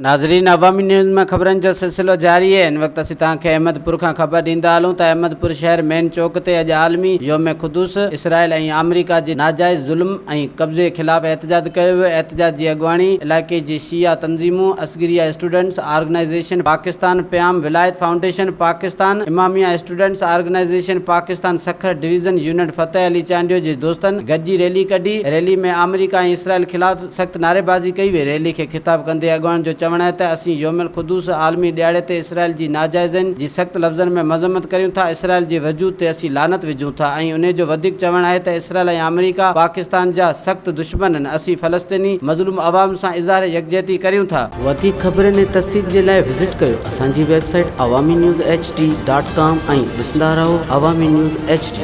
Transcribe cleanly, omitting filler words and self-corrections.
ناظرين عوامي نيوز ۾ خبرن جو سلسلو جاري آهي هن وقت اسين توهان کي احمد پور کان خبر ڏيندا هلون ته احمد پور شهر مين چوڪ تي اڄ عالمي يوم قدس اسرائيل ۽ آمريڪا جي ناجائز ظلم ۽ قبضي خلاف احتجاج ڪيو ويو احتجاج جي اڳواڻي علائقي جي شيعا تنظيمون اصغريه اسٽوڊنٽس آرگنائيزيشن پاڪستان پيام Wilayat foundation Pakistan Imamia students organisation Pakistan Sukkur division unit Fateh Ali Chandio جي دوستن گڏجي ريلي ڪڍي ريلي ۾ آمريڪا ۽ اسرائيل خلاف سخت نعريبازي ڪئي وئي. ريلي کي خطاب ڪندي اڳواڻن جو چوڻ آهي ته اسين يوم القدس عالمي ڏهاڙي تي اسرائيل جي ناجائزين جي سخت لفظن ۾ مذمت ڪريون ٿا، اسرائيل جي وجود تي اسين لعنت وجهون ٿا ۽ انهي جو وڌيڪ چوڻ آهي ته اسرائيل ۽ آمريڪا پاڪستان جا سخت دشمن آهن، اسين فلسطيني مظلوم عوام سان اظهار يڪجهتي ڪريون ٿا. وڌيڪ خبرن ۽ تفصيل جي لاء وزٽ ڪيو اسان جي website Awami news H D dot com ۽ ڏسندا رهو عوامي نيوز ايڇ ڊي.